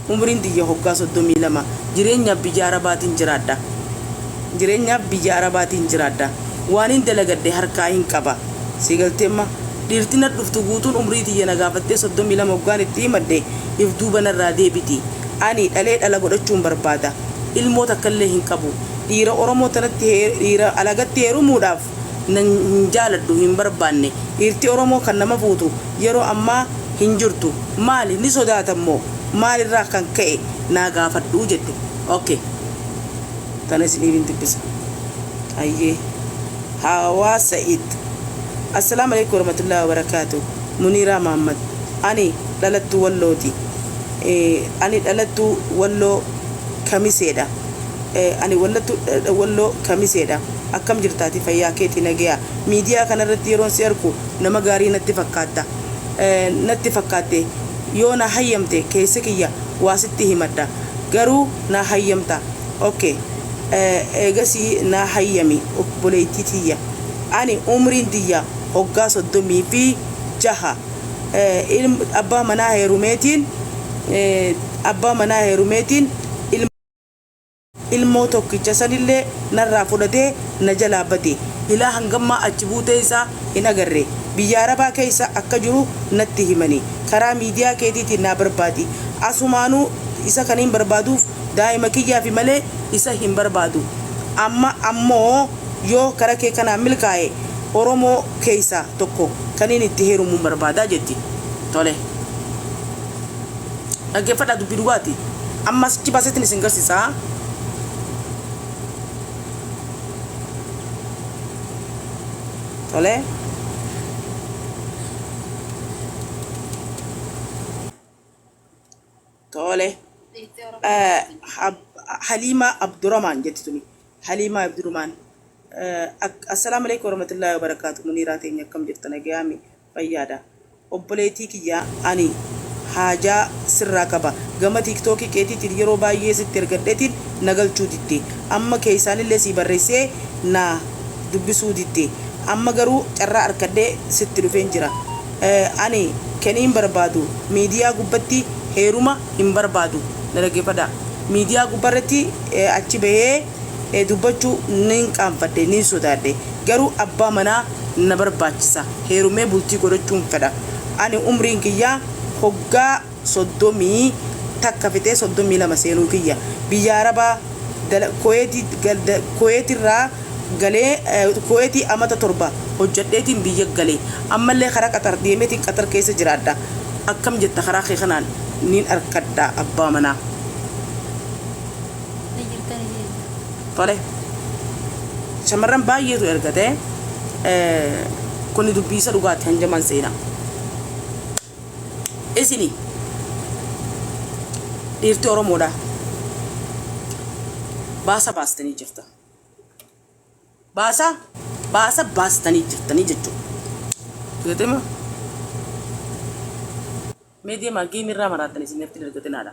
Umriin tiyya hoggaa 32. Jireenyaaf biyya Arabaatiin jiraadha. Jireenyaaf biyya Arabaatiin jiraadha. Waanin dalagadhe harkaa hin qaba. Sii galtee amma? Dhiirti na dhuftu guutuun umrii tiyya na gaafattee 32 hoggaan itti himadhe if duuba narraa deebiti. Ani dhalee dhala godhachuun barbaada. Ilmoo takkallee hin qabu. Dhiira Oromoo tanatti dhiira alagatti heerumuudhaaf nan hin jaaladhu hin barbaanne. Dhiirti Oromoo kan nama fuutu yeroo ammaa hin jirtu. Maali ni sodaatan moo maalirraa kan ka'e naa gaafadhu jette. Ok. Tana isiniifin dubbisa. Hayyee. Hawaa Sa'id. Assalaamu alaikum warahmatullahi wabarakaatu. Muniiraa Mahammad. Ani dhalattuu Wallooti. Ani dhalattuu Walloo Kamiseedha. Ani wallattu Walloo Kamiseedha. Akkam jirta ati fayyaa keeti nageya. Miidiyaa kanarratti yeroon si arku nama gaarii natti fakkaatta. Natti fakkaatte yoo na hayyamte keessa kiyya waa sitti himadha. Garuu naa hayyamta? Ok. Eegasii naa hayyami obboleeytii tiyya. Ani umriin tiyya hoggaa 36. Abbaa manaa heerumeetiin abbaa manaa heerumeetiin ilma. Ilmoo tokkicha sanillee narraa fudhatee na jalaa bade. Ilaa hangammaa achi buutee isaa hin agarre. Biyya Arabaa keessa akka jiru natti himani. Karaa miidiyaa keetiitiin naa barbaadi. Asumaanuu isa kaniin barbaaduuf daa'ima kiyyaafi malee isa hin barbaadu. Amma ammoo yoo kara kee kanaan milkaa'e Oromoo keessaa tokko kaniin itti heerumuun barbaada jetti. Tole. Dhaggeeffadhaa dubbii dhugaati. Amma asichi baaseetiin isin garsiisa. Tole. Tole. Haliimaa Abduramaan jetti tuni. Haliimaa Abduramaan. Assalaamu alaikum warahmatullahi wabarakatuh. Muniiraa teenya akkam jirta nagayaami? Fayyaadha obboleeytii kiyya ani haajaa sirraa qaba gama tiiktookii keetiitiin yeroo baayyee sitti ergadheetiin na galchuu didde amma keeysaanillee sii barreessee naa dubbisuu didde amma garuu carraa arkadhee sitti dhufeen jira ani keniin barbaadu miidiyaa gubbatti heeruma hin barbaadu na dhaggeeffadhaa miidiyaa gubbarratti achi bahee dubbachuu nin qaanfadhe nin sodaadhe garuu abbaa manaa na barbaachisa. Heerumee bultii godhachuun fedha. Ani umriin kiyya hoggaa 31 fixee 32 seenuu kiyya. Biyya Arabaa dala Kuweetirraa galee Kuweetii amata 7 hojjadheetiin biyya gale. Ammallee karaa Qaxar deemeetiin Qaxar keessa jiraadha. Akkam jetta karaa kee kanaan nin arkadhaa abbaa manaa? Ni jirtanii. Tole. Shamarran baay'eetu ergate. Kuni dubbii isa dhugaati hanjamaan seenaa. Isini dhiirti Oromoodha. Baasa baastanii jirta. Baasa baasa baastanii jirtanii jechuudha. Gatema. Mee deemaa geemii irraa maraattan isin irratti dargatinaadha.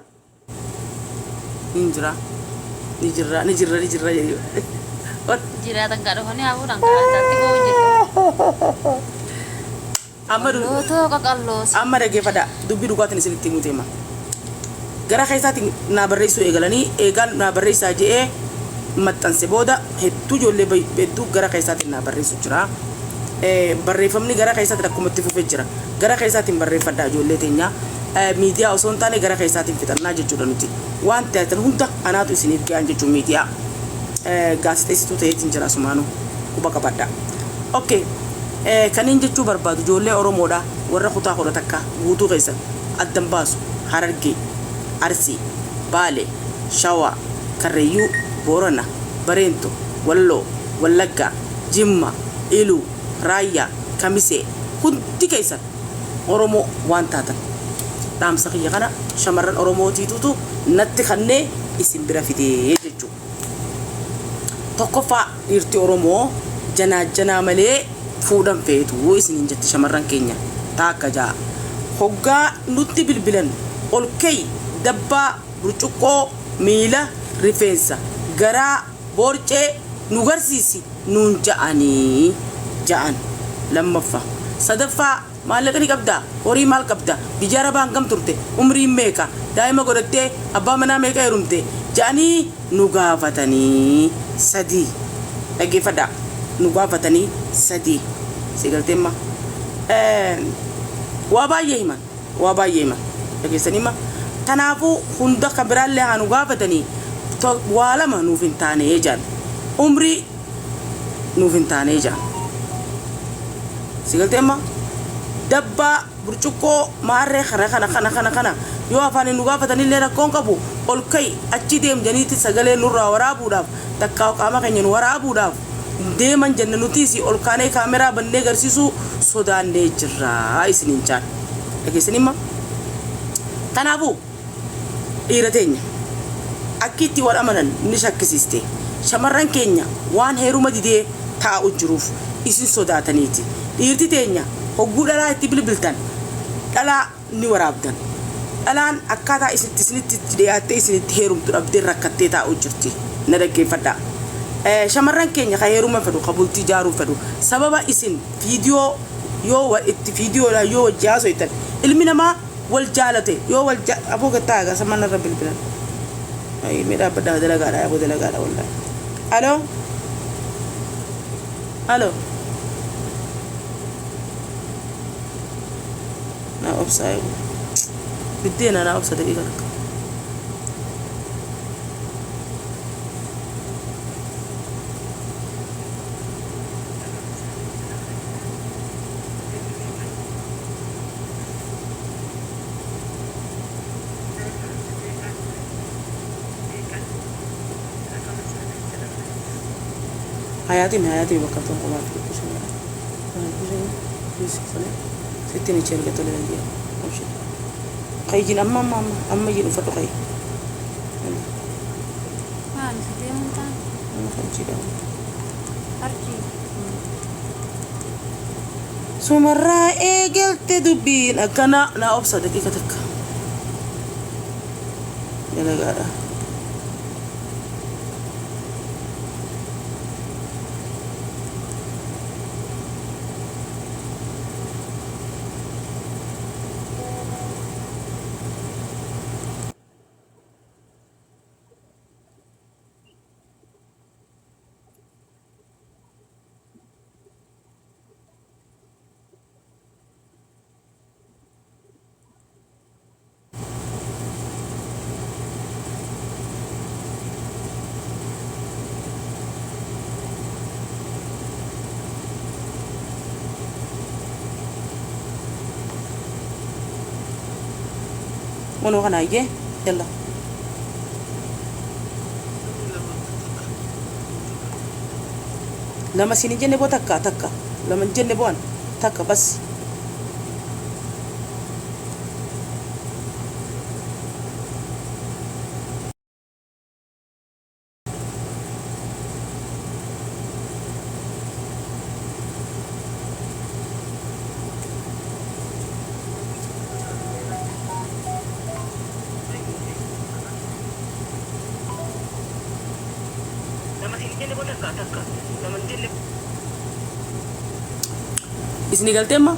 Hin jira. Ni jirra ni jirra ni jirra jedhi. Jiraatan kaa dhufanii haa fuudhan kaa isaatti boo'u jirtu. Amma du- Qalloo too qaqalloo. Amma dhaggeeffadha dubbii dhugaatiin isinitti himuu deema. Gara keessaatiin naa barreessuu eegalanii eegaan naa barreessaa je'ee maxxanse booda hedduu ijoollee hedduu gara keessaatiin naa barreessu jira. Barreeffamni gara keessaatiin akkuma itti fufee jira. Gara keessaatiin barreeffadhaa ijoollee teenya. Miidiyaa osoo hin taane gara keessaatiin fixannaa jechuudha nuti. Waan taatan hunda anaatu isiniif gahan jechuun miidiyaa. Gaazexeessituu ta'eetiin jira asumaanuu. Quba qabadha. Okay. Kaniin jechuu barbaadu ijoollee Oromoodha warra kutaa 11 guutuu keessan addan baasu Harargee, Arsii, Baale, Shawaa, Karrayyuu, Boorana, Bareentu, Walloo, Wallaggaa, Jimma, Iluu, Raayyaa, Kamisee hundi keessan Oromoo waan taatan dhaamsa kiyya kana shamarran Oromootiitutu natti kannee isin bira fidee jechuu. Tokkoffaa dhiirti Oromoo janaajjanaa malee fuudhan feetu isiniin jetti shamarran keenya taakka ja'a. Hoggaa nutti bilbilan ol ka'i dabbaa, burcuqqoo, miila, rifeensa, garaa, boorcee nu garsiisi nuun ja'ani ja'an lammaffa. Sadaffaa. Maallaqa ni qabdaa? Horii maal qabda? Biyya Arabaa hangam turte? Umriin meeqa? Daa'ima godhattee abbaa manaa meeqa heerumte? Ja'anii nu gaafatanii 3. Dhaggeeffadhaa. Nu gaafatanii 3. Si galtee amma? Waa baay'ee himan. Waa baay'ee himan. Dhageessanii amma? Kanaafuu hunda kan biraallee haa nu gaafatanii waa lama nuuf hin taane ja'an. Umrii nuuf hin taane ja'an. Si galtee amma? Dabbaa, burcuqqoo, maarree kana kana kana kana kana yoo afaaniin nu gaafatanillee rakkoon qabu ol ka'i achi deem janiitti sagalee nurraa waraabuudhaaf takkaa qaama keenya nu waraabuudhaaf deeman jenna nutiis ol kaanee kaameraa bannee garsiisuu sodaannee jirra isiniin jaan. Dhageessanii amma? Kanaafuu dhiira teenya akki itti wal amanan ni shakkisiiste. Shamarran keenya waan heeruma didee taa'u jiruuf isin sodaataniiti. Dhiirti teenya hogguu dhalaa itti bilbiltan dhalaa ni waraabdan. Dhalaan akkaataa isitti isinitti itti dhiyaattee isinitti heerumtu dhabdee rakkattee taa'u jirti. Na dhaggeeffadhaa. Shamarran keenya ka heeruma fedhu, ka bultii ijaaruu fedhu, sababa isin viidiyoo yoo itti viidiyoodhaan yoo wajji haasoytan ilmi namaa wal jaalate yoo wal aboo gattaa egaa sama narra bilbilan. Ay, mee dhaabbadhaa, dalagaadha, aboo dalagaadha wallahi. Alo, alo, naa obsaa eegu biddeena naa obsa daqiiqa takka. Hayaatiin hayaatiin bakka tokko sittiin ichi erga tole dandiya abshir qayyiin amma amma amma amma yin uffadhu qayyi. Maali si deemuun taane? Amma hojii. Harji. Sumarraa eegalte dubbiin akkana. Naa obsa daqiiqa takka, dalagaadha. Wanoo kana ayyee yalla. Lama siin hin jenne boo, takka takka lama hin jenne bo'an takka bas. Lama siin hin jenne boo, takka takka lama hin jenne. Isinii galtee amma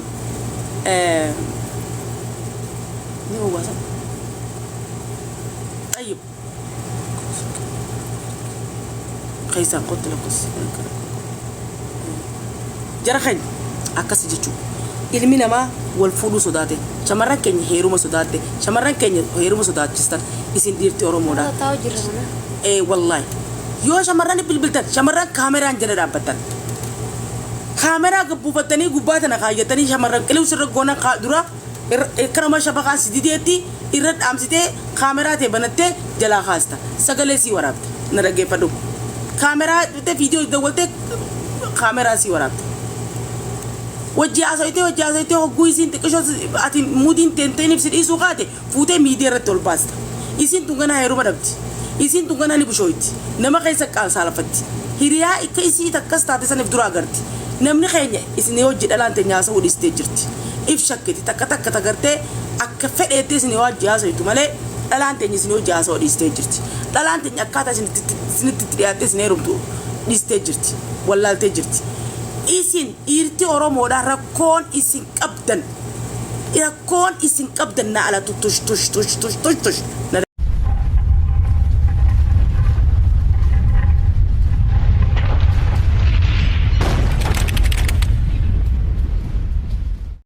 ni owwaasa. طيب keessaan kottu lakkoofsi jara keenya akkas jechuudha. Ilmi namaa wal fuudhuu sodaate, shamarran keenya heeruma sodaatte, shamarran keenya heeruma sodaachistan isin dhiirti Oromoodha. Taa'u jirra mana. Ee wallaahi, yoo shamarran bilbiltan shamarran kaameraan jala dhaabbattan, kaameraa gabbuufattanii gubbaa tana kaayyatanii shamarran qiliw sirra goona dura akkanuma shabaqaan si dideetti irra dhaamsitee kaameraa ta'e banattee jalaa kaasta, sagalee sii waraabda. Na dhaggeeffadhu, kaameraa dhuftee viidiyoo dawwaltee kaameraa sii waraabda. Wajji haasoytee, wajji haasoytee, hogguu isiin xiqqishoo ati mudiin teenteenif si dhiisuu kaate fuutee miidiyaa irratti ol baasta. Isiin tun ganaa heeruma dhabdi, isiin tun ganaa ni bushooyti, nama keessa saalfatti, hiriyaa akka isii takkas taate saniif dura agarti. Namni keenya isin hojii dhalaan teenya haasa'uu dhiistee jirti, if shakkiti. Takka takka tagartee akka fedheetti isin wajji haasoytu malee dhalaan teenya isin hojii haasa'uu dhiistee jirti. Dhalaan teenya akkaataa isinitti itti dhiyaattee isin heerumtu dhiistee jirti, wallaaltee jirti. Isin dhiirti Oromoodha rakkoon isin qabdan. Rakkoon isin qabdan na alatu tush tush tush tush tush tush na.